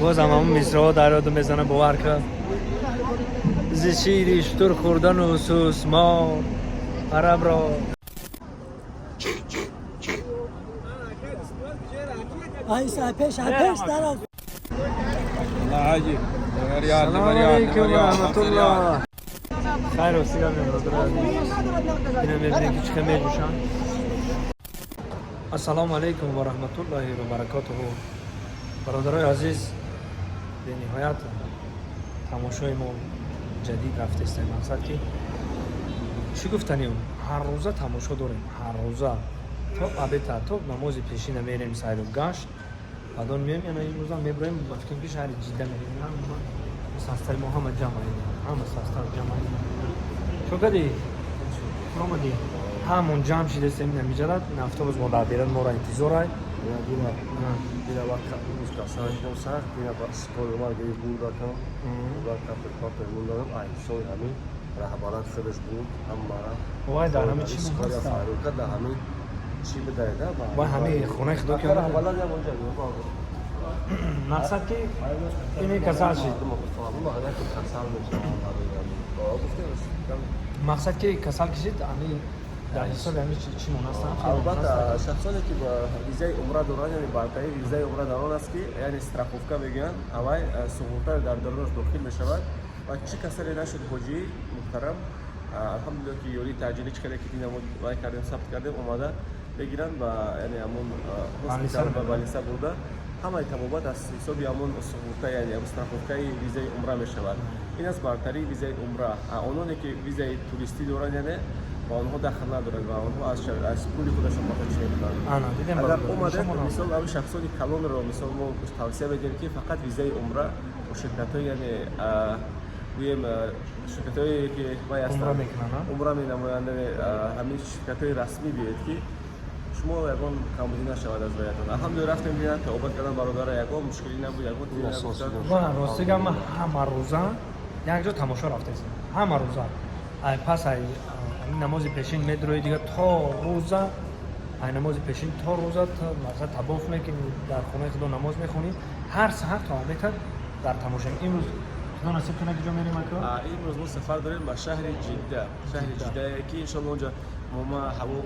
Боз ҳам ҳамун мисраҳо дар ёдум мезана, бовар кун. Зи шири шутур хӯрдану сӯсмор арабро. Салом алейкум ва раҳматуллоҳ. Хайр, ростига, бародари азиз. Ина мебинем, ки чӣ хел меҷӯшанд. Ассалому алайкум ва раҳматуллоҳи ва баракотуҳу. Бародарои азиз, бениҳоят тамошои мо ҷадид рафтестем. Мақсад ки чӣ гуфтанем, ҳар рӯза тамошо дорем, ҳар рӯза то обеда, то намози пешина мерем сайру гашт, баъдон меем. Яна имрӯза меброем, ба фикрам, ки шаҳри Ҷидда мерем. Ҳама састаи мо ҳама ҷамъ, ҳама састав ҷамъ. Чо кади омадӣ? Ҳамон ҷамъ шидастем. Ина миҷарад ин автобус мо дар берун моро интизорай. Дина вақт имрӯз касал шудам сахт, дина ба спор омад, гири бурдакам, бурда капел папел бурдам, ай ҳисоби ҳамин раҳбарат худаш буд ҳамара. Вай, дар ҳамин чӣ Споря файрӯка дар ҳамин чӣ бидаеда. Вай, ҳамин хонаи худо ки омада. Раҳбарат ям онҷа. Мақсад ки ини касал шид. Касал мешавам. Мақсад ки касал кишид, ами дар ҳисоби ҳами чӣ монастанд? Албатта, шахсоне ки ба визаи умра доранд, яъне бартарии визаи умра дар он аст, ки яъне страховка мегӯянд, аввай суғурта дар дарунаш дохил мешавад ва чӣ касале нашуд, ҳоҷии муҳтарам, алҳамдулилло, ки ёрии таъҷилӣ чӣ хеле ки дина мо вай кардем, сабт кардем, омада бегиранд ба яъне ҳамон больница. Госпитал, ба больница бурда, ҳамаи табобат аз ҳисоби ҳамон суғурта, яъне ҳамон страховкаи визаи умра мешавад. Ин аст бартарии визаи умра. Ононе ки визаи туристӣ доранд, яъне ба онҳо дахл надорад ва онҳо аз пули худашон чӣ мекунанд. Ана дидем. Агар бародар, омадед, шумо мисол, ҳамин шахсони калонро, мисол, мо тавсия медиҳем, ки фақат визаи умра бо ширкатҳои, яъне гӯем, ширкатҳое ки вай умра ҳастанд, мекунанд, а? Умра менамоянд, яъне, ҳамин ширкатҳои расмӣ биёед, ки шумо ягон камбудӣ нашавад аз ваятон. Алҳамдулилла, рафтем, дина таобат кардан бародара, ягон мушкилӣ набуд, ягон чизе нагуфтанд. Ва ростига, ман ҳама рӯза якҷо тамошо рафтаистам, ҳама рӯза. Ай пас ай ҳамин намози пешин медрои, дига то рӯза, ай намози пешин то рӯза, то мақсад тавоф мекунӣ, дар хонаи худо намоз мехонӣ, ҳар саҳар то обеда дар тамошоем. Имрӯз худо насиб кунад, ки ҷо мерем, ака? Имрӯз мо сафар дорем ба шаҳри Ҷидда, шаҳри Ҷиддае ки иншолло онҷо мома ҳаво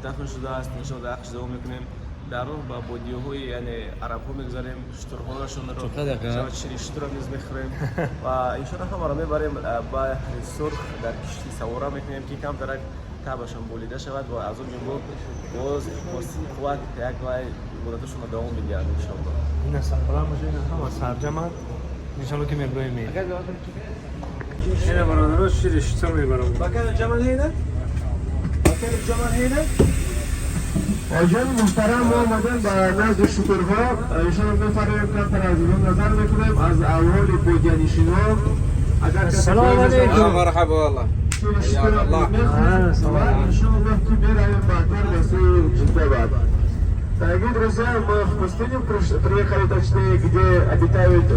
дафн шудааст. Иншолло дар ҳаққаш дуо мекунем. Дар роҳ ба бодиёҳои, яъне арабҳо мегузарем, шутурҳоашонро, шири шутурро низ мехӯрем ва иншолло ҳамаро мебарем баҳри Сурх, дар киштӣ савора мекунем, ки камтарак табашон болида шавад ва аз он ҷо боз бо қувват як вай ибодаташонро давом медиҳанд, иншолло. Ина сарбаланд боша, ина ҳама сарҷаманд. Иншолло ки меброем, мерем. Ина бародаро, шири шутур мебарам. مكان الجمل هنا، مكان الجمل هنا. آجان محترم، ما آمدن به نزد شترها. ایشان میفرماییم کمتر از اونها نظر میکنیم، از اول بودیانشینا اگر کسی السلام جایز است، علیکم. مرحبا والله. شیر شتر الله. میخوریم سلام. و انشاءالله که میرویم بعدتر به سوی جده. بعد. Дорогие друзья, мы в пустыню приехали, точнее, где обитают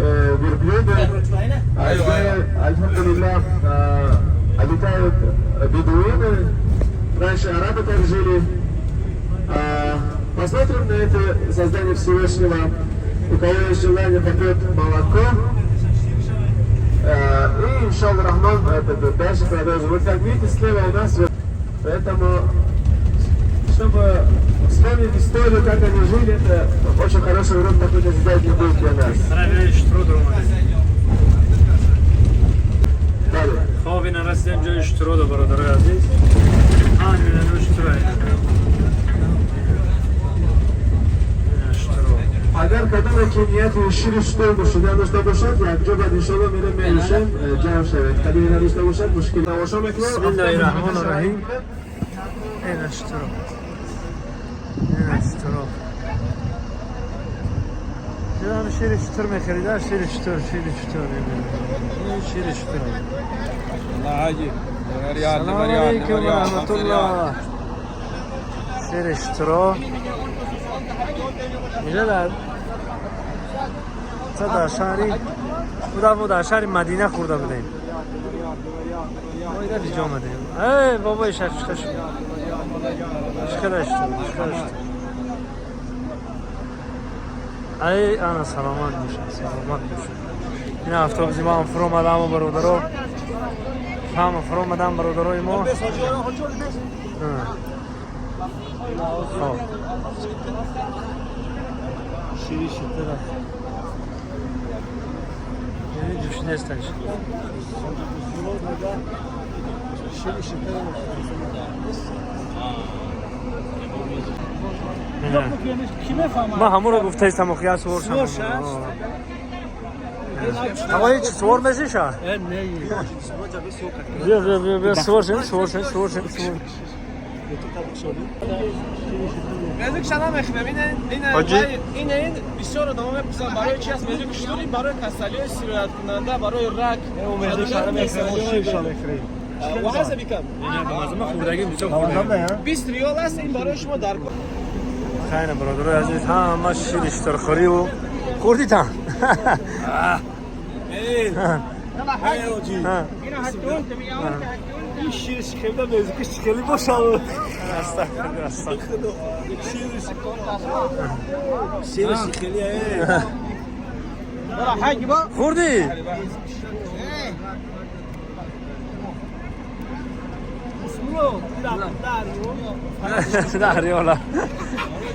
верблюды, а где, альхамдулиллах, обитают бедуины. Раньше арабы так жили. Посмотрим на это создание Всевышнего. У кого есть желание, попьет молоко. И, иншаллах рахман, это, дальше продолжим. Вот как видите, слева у нас, вот, поэтому, чтобы вспомнить историю, как они жили, это очень хороший урок такой назидательный будет для нас. Ана шутуро дуромадем. Далее. Хоб, ина расидем ҷои шутуро до, бародарои азиз. Ҳамина шутуро, ина шутуро. Агар кадоме ки нияти шири шутур нӯшидан дошта бошад, якҷо баъд иншолло мерем, менӯшем, ҷамъ шавед. Кадоме надошта бошад, мушкил тамошо мекунем. Бисмиллаҳи раҳмони раҳим. Ина шутуро, ина шутуро. Дидам, шири шутур мехарида, шири шутур, шири шутур, ин шири шутур. والله عجيب. ريال. Салом алейкум ва раҳматуллоҳ. Шири шутуро инҷа дар шаҳри буда, мо дар шаҳри Мадина хӯрда будем. Мо ина биҷо омадем. Эй бобои шах, чиқа шуд, чиқара шутур, чиқара шутур. Ай, ана саломат бошед, саломат бошед. Ин автобуси мо ҳам фуромада, ама бародаро. Ҳама фуромадан бародарои мо. Хоб. Шири шитра. Яъне ҷӯш несташ. Ма ҳамонро гуфтаистам, охи я сувор шам. Ҳавои чи сувор мешиша? Бия, бия, бия, бия, сувор шем, сувор шем, сувор шем, сувор. Мезук шана мехӯрем. Ин Ҳоҷӣ? ин бисёр одамон мепурсанд, барои чи аст мезук шутури, барои касалиҳои сирояткунанда, барои рак. Ва бикам. Мазма хӯрдагӣ бисёр хӯрдагӣ. 20 риёл аст ин барои шумо дар Хайна, бародарои азиз, ҳама шири шутурхӯриву хӯрдитан. Ин шириш хелда мезукиш хеле бошад. Астағфируллоҳ, астағфируллоҳ. Шириш хеле э. Хӯрдӣ? 10 риёла.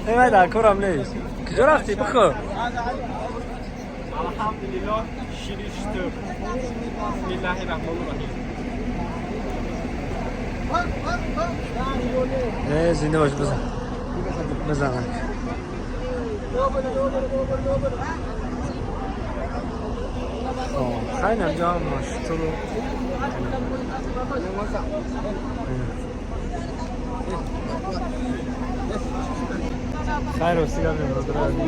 Эй, дар корам нест. Куҷо рафтӣ? Бихӯр. Алҳамдулиллоҳ, шири шутур. Бисмиллаҳи раҳмони раҳим. Э, зинда бош, бизан. Бизан. Хоб, хайна ҷо шутуру. Хайр, рости гап, бародари азиз.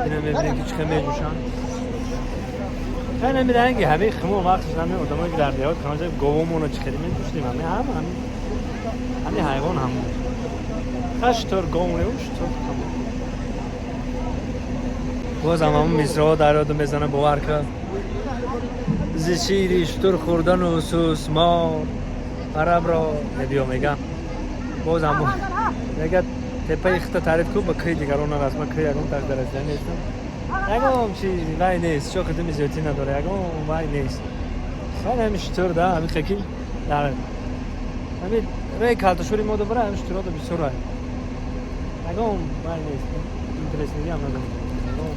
Ина мебинем, ки чӣ хел меҷӯшанд. Хайр, намедонем, ки ҳамаи химо вақтш ҳамин одамое, ки дар деҳот каноҷа говомонро чӣ хеле меҷӯшидем, ҳамаи ҳама ҳамин ҳайвон ҳамон. Шутур, гов не, шутур тамом. Боз ҳам ҳамон мисраҳо дар ёдам мезана, бовар кар. Зи шири шутур хӯрдану сусмор арабро небиё мегам. Боз ҳамон мегӯяд, теппаи хита таъриф кун, ба кӯи дигарон нарас. Ман кӯи ягон так дарасида нестам. Ягон чи вай нест, чо қидими зиёдтӣ надора, ягон вай нест. Хайр, ҳамин шутур да, ҳамин хеки дар ҳамин рӯи калташӯри мо добара ҳамин шутурҳо бисёр ай. Ягон вай нест, интересныйӣ ҳам надорад. Ягон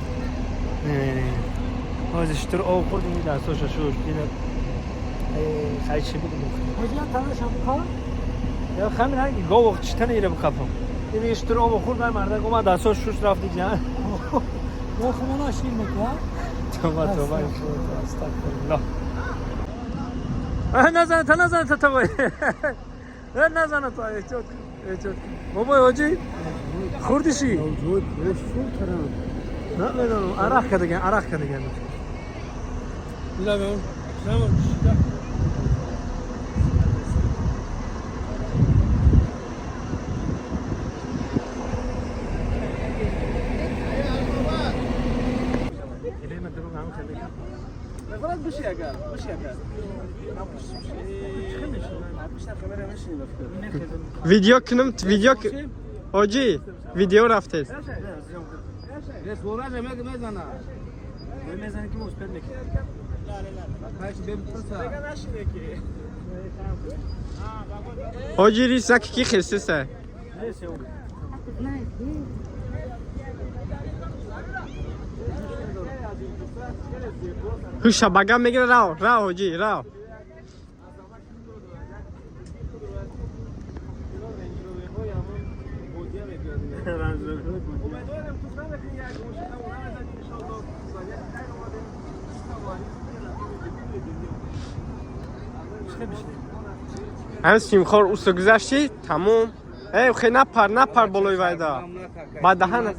не, не, не. Ҳозир шутур об хӯрд, ини дастошa шушт. Ина хай чӣ буд? Я ҳамин ҳанги гов читана ира бикапам. Ини шутур об хӯрд, ай мардак омад, дастош шушт, рафт дид. Тоба, тоба, астағфируллоҳ. Назан, та назан, та тавай. Назан, та эҳтиёт кун, эҳтиёт кун. Бобои ҳоҷӣ, хӯрдиши? Намедонам, арақ кардаган, арақ кардаган. Фақат биши агар, биши агар. Видео кунам, видео ҳоҷӣ, видео рафтед. Мезанем, ки мо успеть мекунем. Ҳоҷӣ, рисак ки хесеса. Нест, ё. Ҳуша бага мегира, рав, рав, ҳоҷӣ, рав. Умедворем, тух намекунӣ, як мошина намезанӣ, иншоалло. Хайр омадем. Чӣ бишнем? Ҳамин симхор усто гузаштӣ, тамом. Э, хе, напар, напар болои вайда. Ба даҳана.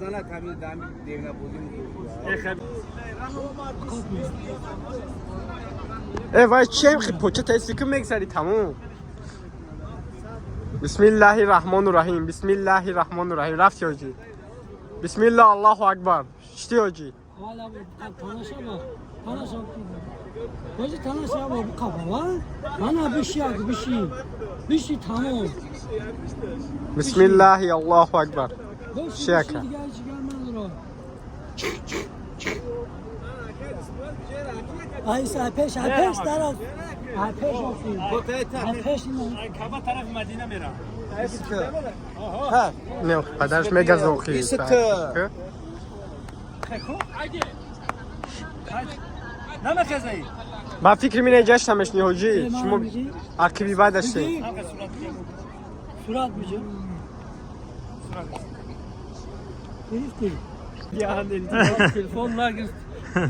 Э, вай чем хи поча теси ку мегзари, тамом. Бисмиллаҳи раҳмону раҳим, бисмиллаҳи раҳмону раҳим. Рафти, ҳоҷӣ. Бисмилла, Аллоҳу акбар. Шти, ҳоҷӣ. Ҳоҷи, танаша бо қафа. Ана биши, ак биши. Биши, тамом. Бисмиллаҳи, Аллоҳу акбар. Боши. Шака. Дигар чигар надора. Ай пеш, ай пеш дараз. Ай пеш офи. Ай пеш ина. Каба тараф Мадина мера. Не, падараш мегазохи. Намехезаи. Ба фикри мин гаштамеш ниҳоҷӣ. Шумо ақиби бадаштед. Сурат миҷа. Гирифтӣ? Телефон нагирифт.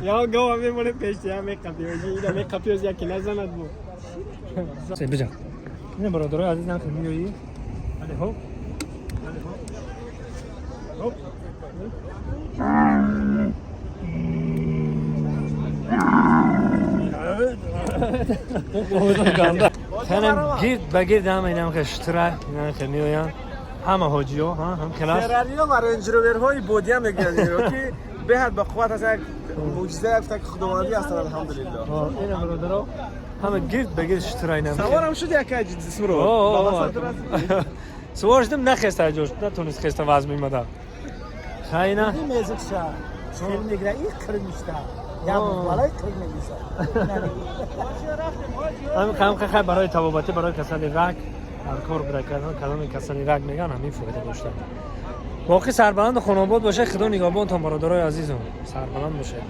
Я гова мемоне пеш, я меқапи, ҳоҷӣ, ина меқапи, оз яке назанад бу. Биҷа. Ина бародарои азиз нам миёӣ. Али хоп. Али хоп. Хоп. Ханам гирд ба гирд ҳама инам ке штра, инам ке меоянд. Ҳама ҳоҷиё, ҳа, ҳам класс. Феррариё ва Рейндж-Роверҳои бодия мегӯянд инро, ки беҳад ба қувват аст, як мӯъҷиза, як так худовандӣ ҳастанд, алҳамдулиллоҳ. Ина бародаро ҳама гирд ба гирд штра инам. Саворам шуд яка ҷисмро. Сувор шудем, нахеста ҷош, натонист хеста, вазм мемада. Хайна. Мезикша. Филм мегира, и қирмишта. Я балай қир мегиса. Ҳамин қам хай барои табобатӣ, барои касали рак дар кор буда, кадоми касали рак меган, ҳамин фоида дошта. Боқӣ сарбаланду хонобод бошед, Худо нигаҳбонтон, бародарои азизум. Сарбаланд бошед.